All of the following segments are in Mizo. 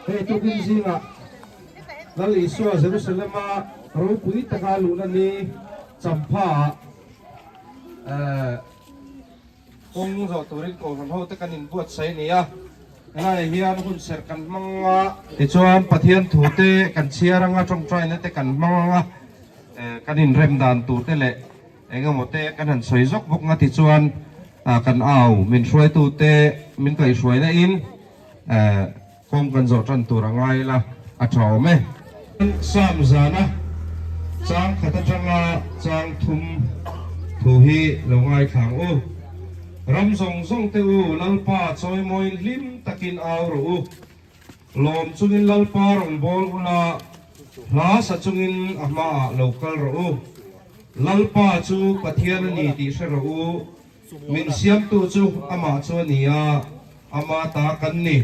Hei tukin zingah Lal Isua Jerusalema ropui taka luhna ni champhaah Kawng zawh turin Kohhran hote kan inbuatsaih a ni a, helaiah hian hun serh kan hmang a. Tichuan Pathian thute kan chhiar anga tawngtaina te kan hmang anga, kan inrem dan tur te leh eng emaw te kan han sawi zawk bawk nga tichuan kan au min hruaitute min kaihhruaina in kawng kan zawh tan tur a ngai la a tha awm e. Sam zana chang khat atanga chang thum thu hi lo ngaithla ang u. Ram zawng zawng te u Lalpa chawimawiin hlim takin au rawh u. Lawm chungin Lalpa rawn bawl ula, hla sa chungin a hmaah lo kal rawh u. Lalpa chu Pathian a ni tih hre rawh u. Min siamtu chu amah chu a ni a, ama ta kan ni.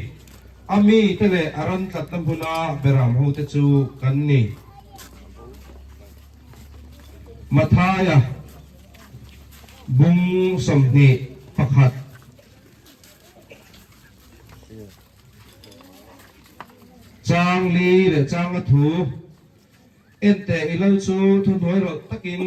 A mite leh a ran tlatna hmuna beram hote chu kan ni. Mathaia bung 21. Chang li leh changa thu Enteh i lal chu thuhnuai rawlh takin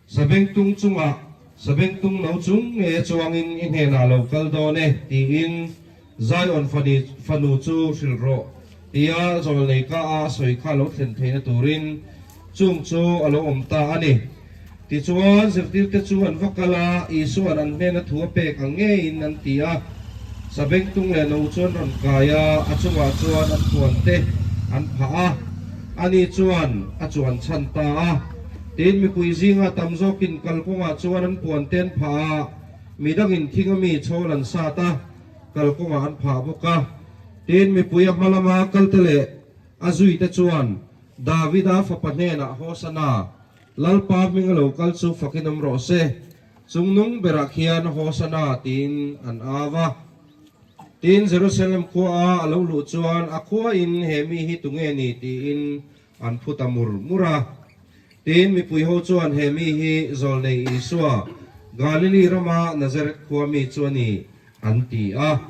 Sabengtung chungah Sabengtung no chung ngei a chuangin i hnenah lo kal dawn e tiin Zion fanu chu hrilh rawh tia zawlnei ka a sawi kha lo thlen theihna turin chung chu a lo awm ta a ni. Tichuan zirtirte chu an va kal a, Isua'n an hnena thu a pek ang ngeiin an ti a. Sabengtung leh no chuan rawn kai a, a chungah chuan an puan te an phah a, ani chuan a chuan chhan ta a. Tin, mipui zinga tam zawkin kalkawngah chuan an puan te an phah a, midangin thing ami chhawl an sat a, kalkawngah an phah bawk a. Tin, mipui a hma lama kalte leh a zuite chuan Davida fapa hnenah Hosana, Lalpa hming a lo kal chu fakin awm rawh se, chungnung berah khian Hosana tiin an au a. Tin, Jerusalem khuaa a lo luh chuan a khuain he mi hi tunge ni tiin an phu ta mur mur a. Tin, mipui ho chuan he mi hi Zawlnei Isua, Galili rama Nazareth khua mi chu a ni, an ti a.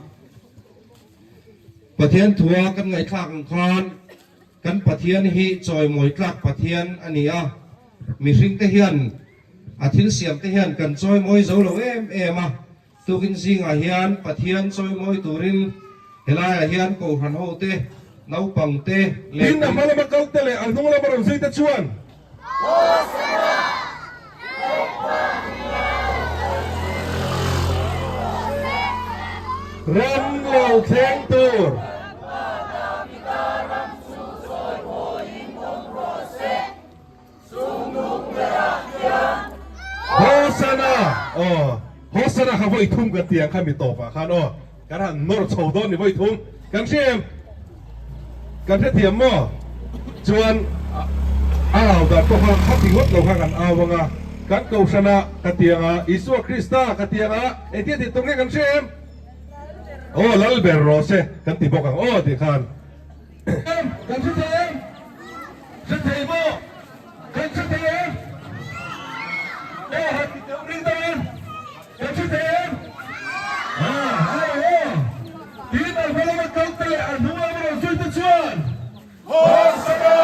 Pathian thua kan ngaihthlak ang khan, Kan Pathian hi chawimawi tlak Pathian a ni a, mihringte hian a thil siamte hian kan chawimawi zo lo em em a, tukin zingah hian Pathian chawimawi turin helaiah hian Kohhran hote, naupangte leh Tin, a hma lama kalte leh a hnung lama rawn zui te chuan. Ram lo thleng tur. Hosana aw Hosana kha vawi thum kan ti ang kha mi tawpah khan aw kan han nawr chho dawn ni vawi thum kan hria em? Kan hrethiam maw? Chuan a au dan pawh kha khati ngawt lo kha kan au ang a, kan Kohhrana ka ti ang a, Isua Krista ka ti ang a, engtia tih tur nge kan hria em? Aw lal ber rawh se kan ti bawk ang aw tih khan. Kan hre thei em? Hre thei maw? Kan hre thei em? Aw han ti teuh ring deuh em? Kan hre thei em? Aw aw aw Tin a hma lama kal te leh a hnung lama rawn zui te chuan Hosana!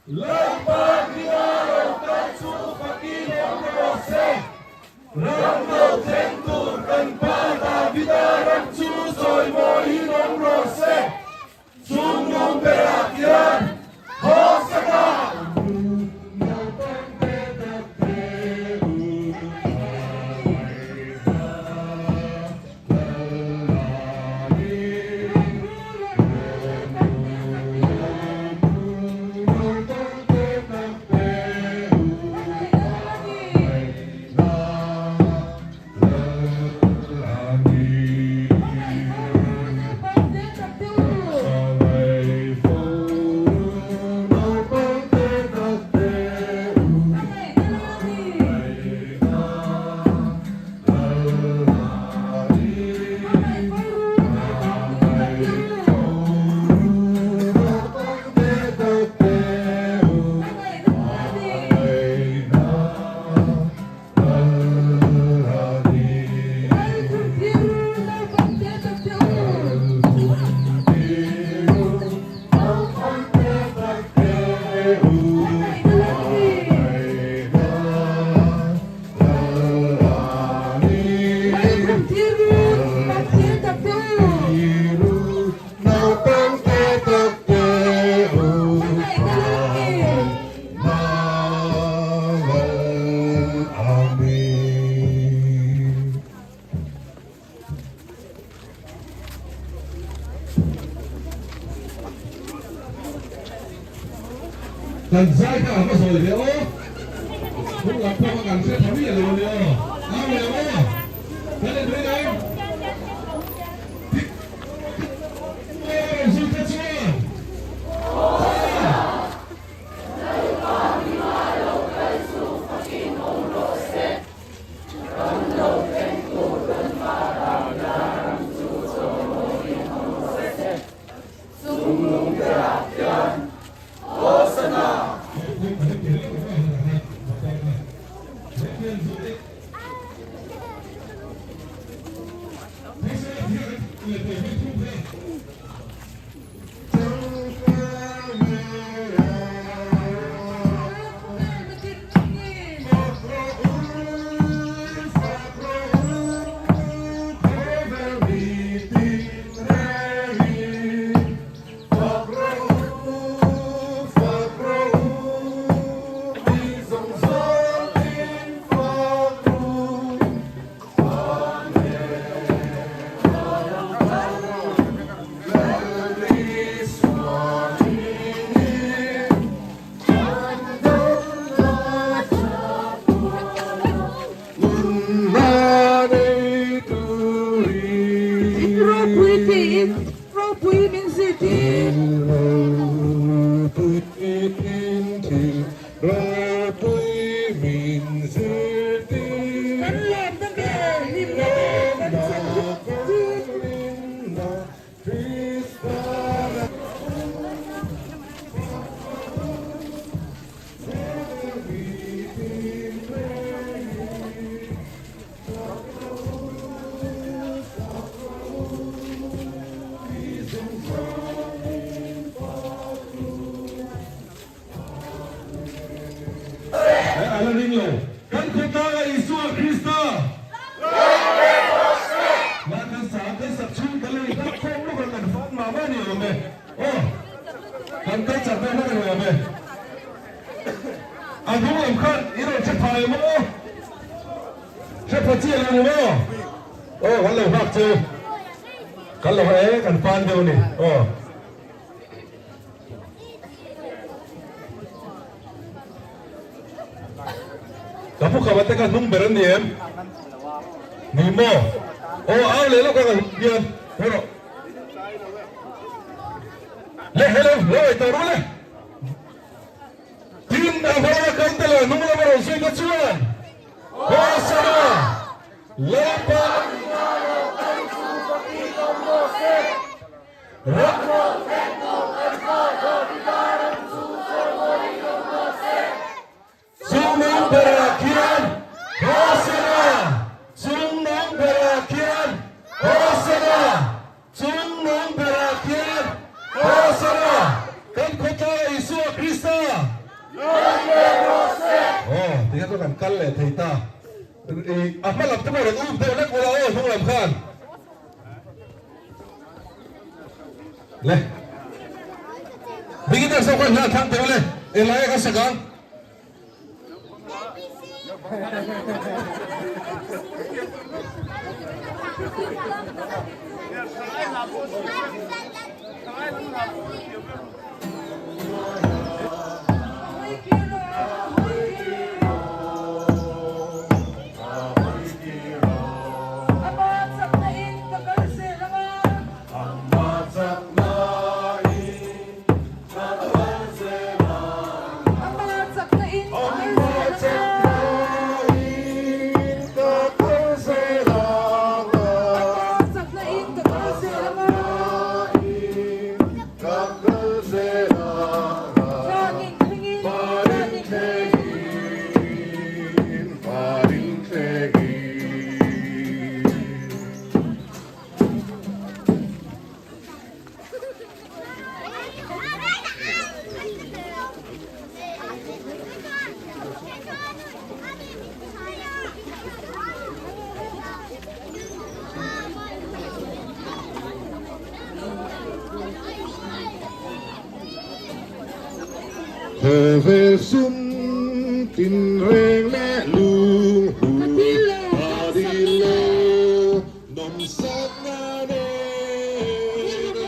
Lalpa hming-a lo kal chu fakin awm rawh se! Ram lo thleng tur kan pa Davida ram chu chawimawiin awm rawh se! Chung nung berah hian Hosana! Thlir ru, kan thlir tak te u. Naupang te tak te u. Hmangaihna lungkim. Amen. Kan zai kha a va zawi ve aw. Hung lam pawh kha kan hre tha miah lo a ni aw. Amen aw. Kan inri em? Zute chuan. Ropui tiin ropui min zirtir. Kan lawmna ber, hlimna ber kan chan tir. A la ring lo. Kan khawtlanga Isua Krista. Mah kan sa kan sak chhung kan lo inlak khawm lawk a, kan fak mah mah a ni awm e. Aw, kan kal chak deuh hlek a ni awm e. A hnung lam khan i rawn hre pha em aw? Hre pha chiah lo ni maw? Aw, kan lo nghak chu. Kan lo e, kan pan deuh a ni. Aw. Ka pu khama te kha hnung ber an ni em? Ni maw? Aw au leh lawk ang hian haw rawh. Le hello, lo ei tawh ru le. Tin a hmawr a kal te leh hnung lama rawn zui te chuan Hosana Lalpa Chungnung berah khian Hosana! Chungnung berah khian Hosana! Chungnung berah khian Hosana! Kan khawtlanga Isua Krista! Aw, tikhian chuan kan kal leh thei ta. A hma lam te pawh rawn up deuh hlek ula aw hnung lam khan. Le. Beginner so khan hla thang teu le. Elai ka sakang. Khawvel sum tinreng leh lunghlu Ka dil lo, ka dil lo, nawmsakna nen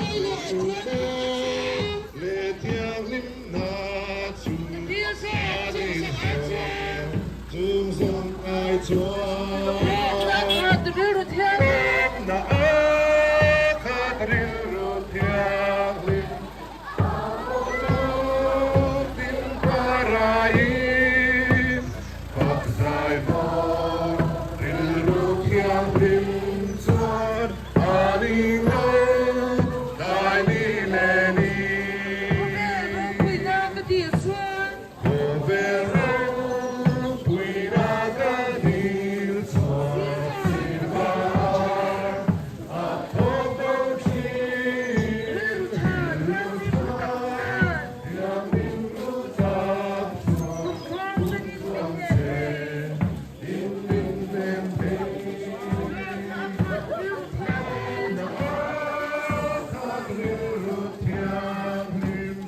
leh thianghlimna chu ka dil zawk, chung zawng ai chuan Remna a khat rilru thianghlim. Khawvel ropuina ka dil chuan. Rilru tha thianghlim ru tak chuan kumkhua thlengin min hnem thei. Remna a khat rilru thianghlim.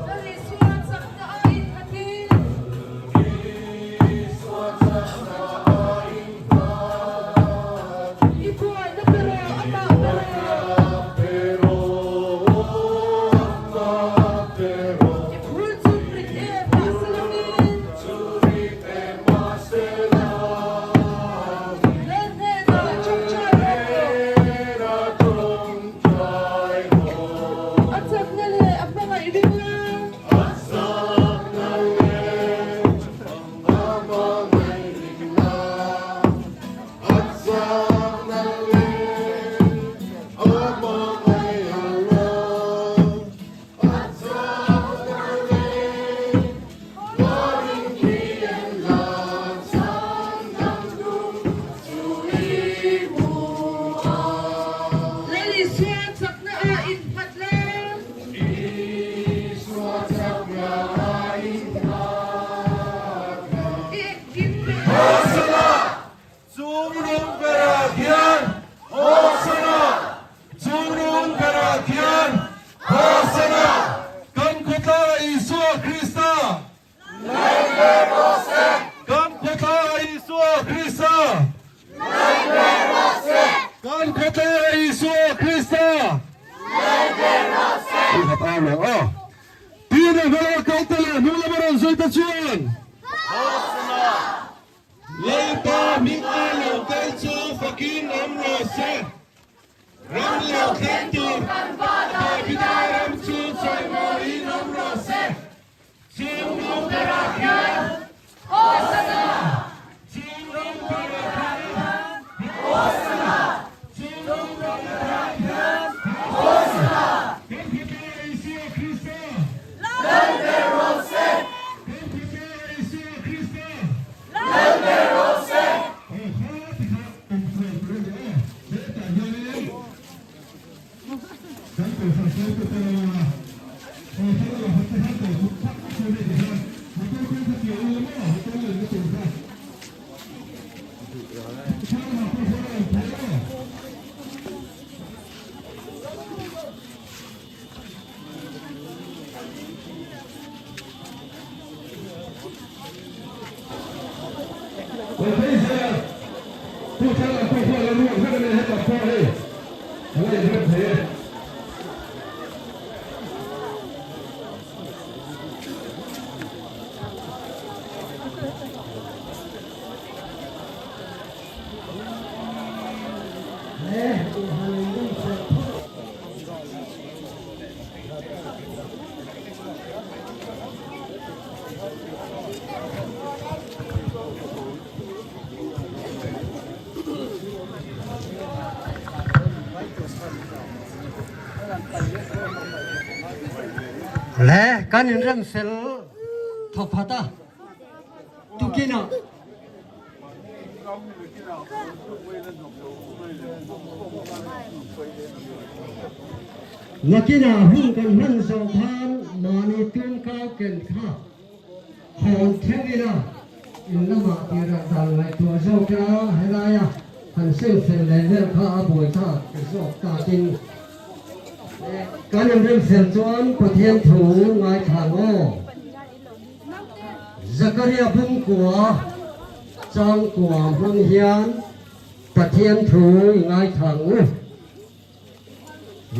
Lal Isua chakna a innghatin. I buaina pe rawh, amah pe rawh. I phur chu rit em mahse langin. Lal hnenah ṭawngṭai rawh. A chakna leh a hmangaih ring la. Lal Isua chakna ah innghat la. I engkim pe a. Chungnung berah khian Hosana! Chungnung berah khian Hosana! Kan khawtlangah Isua Krista! Kan khawtlangah Isua Krista! Kan khawtlangah Isua Krista! Khat ar lo a. Tin a hmel a kal te leh hnung lama rawn zui te chuan. Lalpa hminga lo kal chu fakin awm rawh se. Ram lo thleng tur Davida ram chu chawimawiin awm rawh se. Chung nung berah hian Hosana! Chung nung berah hian Hosana! Chung nung berah hian Hosana! Kan Fapa Isua Krista! Lal ber rawh se! Kan Fapa Isua Krista! Lal ber rawh se! tak a ni hetah pawh hei a la inrem thei e. Le kan inrem fel thawkhat a tukinah Nakinah hun kan hman zawh khan mahni tumkau ken kha hawn theuh ila in lamah tirah dan ngaihtuah zawk ila helaia han seng fel leh vel kha a buai thlak zawk takin kan inrem fel chuan Pathian thu ngaithla ang aw. Zakaria bungkua changkua hmang hian Pathian thu i ngaithla ang u.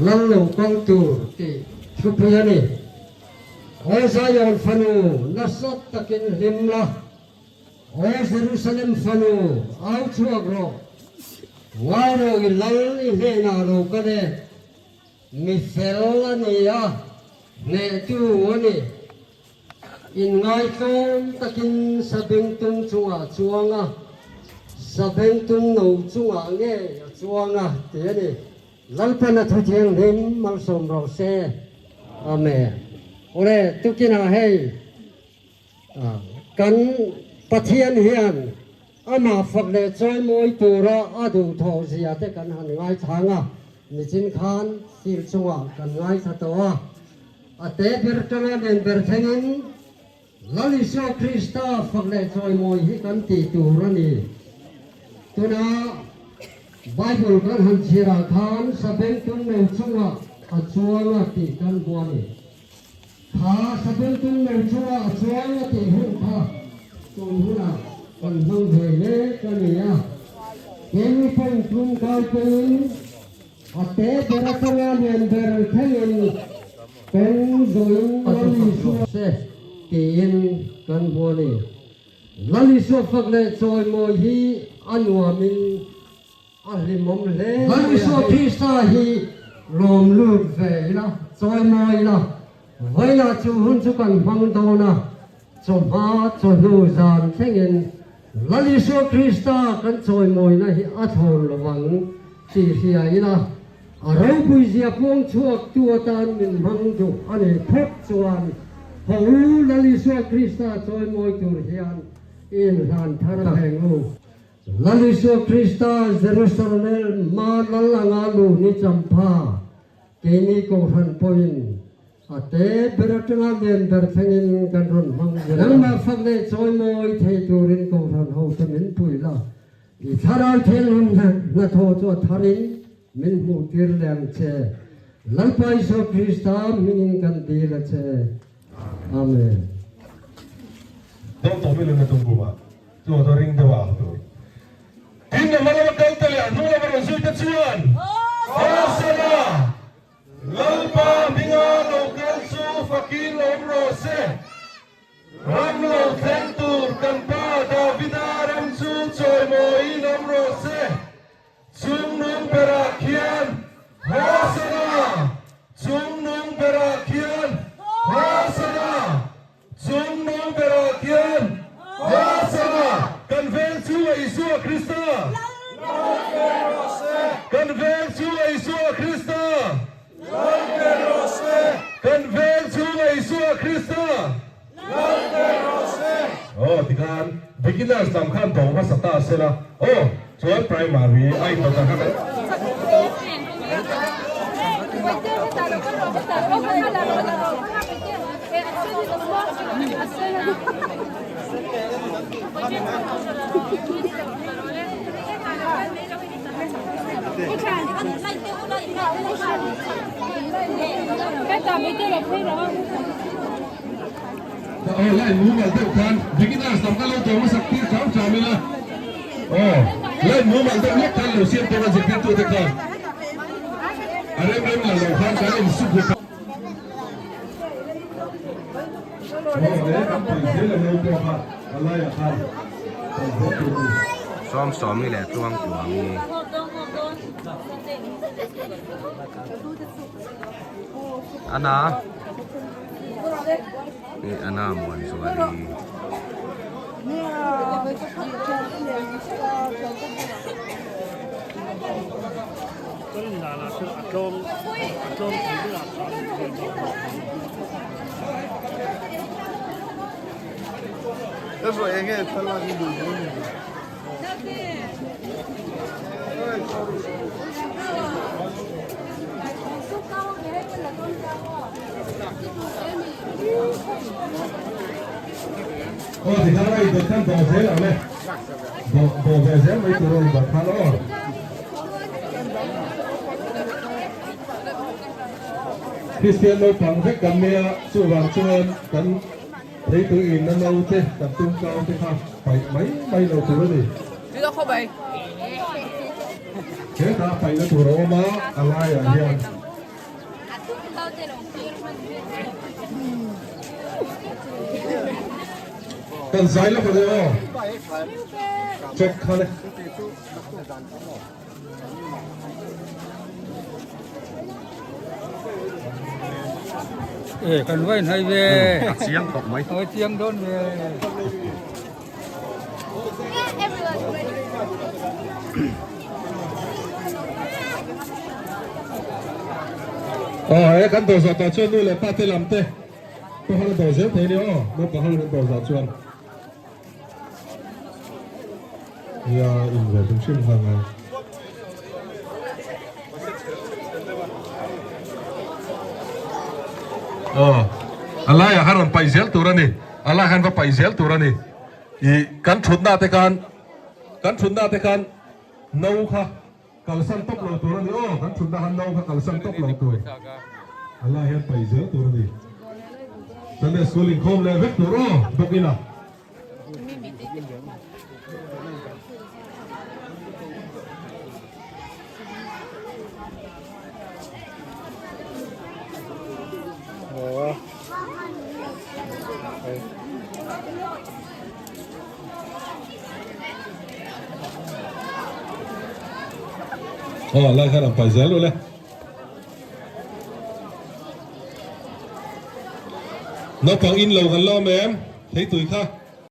Lal lo kal tur tih thupui a ni. Aw Zion fanu, nasa takin hlim la. Aw Jerusalem fanu, au chhuak rawh. Ngai rawh i lal i hnenah lo kal e. Mi fel a ni a, hnehtu a ni. Inngaihtlawm takin sabengtung chungah a chuang a, sabengtung no chungah ngei a chuang a ti a ni. Lalpan a thu thianghlim malsawm rawh se. Amen. Awle, tukinah hei kan Pathian hian amah fak leh chawimawi tura a duhthawh zia te kan han ngaithlang a, nichin khan field chungah kan ngaithla tawh a. A te ber tanga nen ber thlengin Lal Isua Krista fak leh chawimawi hi kan tih tur a ni. Tuna Bible kan han chhirah khan Sabengtung no chungah a chuang a tih kan hmu a ni. Kha Sabengtung no chungah a chuang a tih hun kha tun hunah kan hmang ve mek a ni a. Keini pawhin tum kai pawhin A te ber atanga lian ber thlengin kawng zawhin Lal Isua se tiin kan hmu a ni. Lal Isua fak leh chawimawi hi a nuamin a hlimawm hle mai a. Lal Isua Krista hi lawm lut ve ila, chawimawi ila, vawilah chu hun chu kan hmang dawn a, chawhma chawhnu zan thlengin Lal Isua Krista kan chawimawina hi a thlawn lo vang tih hria ila, a ropui zia puang chhuak tu atan min hmang duh a nih phawt chuan haw u Lal Isua Krista chawimawi tur hian i inhlan thar reng u. Lal Isua Krista Jerusalem hma lal anga luh ni champha keini Kohhran pawhin A te ber atanga lian ber thlengin kan rawn hmang zel a. Nangmah fak leh chawimawi thei turin Kohhran hote min pui la, i thlarau thianghlim hnathawh chu a tharin min hmuhtir leh ang che. Lalpa Isua Krista hmingin kan dil a che. Amen. Dawng tawh mai luna tum buma chu a ring deuh a ang tur. Tin, a hma lama kal te leh a hnu lama rawn zui te chuan Hosana! Lalpa hminga lo kal chu fakin awm rawh se. Ram lo thleng tur kan pa Davida ram chu chawimawiin awm rawh se. Chungnung berah khian Hosana! Chungnung berah khian Hosana! Chungnung berah khian Hosana! Kan veng chu a Isua Krista! Lal ber rawh se! Kan veng chu a Isua Krista! Lal ber rawh se! Kan veng chu a Isua Krista! Lal ber rawh se! Aw tikhan beginners lam khan dawng hmasa ta sela aw chuan primary a inawt ang kha kan. Aw line mumal deuh khan beginners lam kha lo dawng hmasak tir cham cham ila aw. Line mumal deuh hlek khan lo siam tur a zirtirtute khan a rem rem la lo khan kan insu bawk a. Sawmsawmi leh Tluangtluangi. Ana Ih Ana Muanzuali. Aw tikhan a indawt khan dawh zel ang le. Dawh dawh ve zel mai tur a indawt khan aw. Kristian naupang vek kan nia chuvang chuan kan theitui in a naute kan tum kau te kha paih mai mai lo tur a ni. Hetah paihna tur a awm a, a laiah hian. Kan zai lawk ang e aw. Check kha le. E kan vai nai ve. A chiang tawh mai. Oi chiang dawn ve. Aw he kan dawh zawh tawh chuan nu leh pa te lam te pawh han dawh zel thei nia aw naupang ho in an dawh zawh chuan nia in ve hrim hrim nghal ngai. Aw a laiah khan rawn paih zel tur a ni. A lai khan va paih zel tur a ni. Ih kan thutna te khan kan thutna te khan no kha kalsan tawp lo tur a ni aw kan thutna khan no kha kalsan tawp lo tur a lai hian paih zel tur a ni. Sunday school inkhawm leh vek tur aw bawk ila. Aw lai khan an pai zel ule. Naupang in lo kan lawm em? Theitui kha.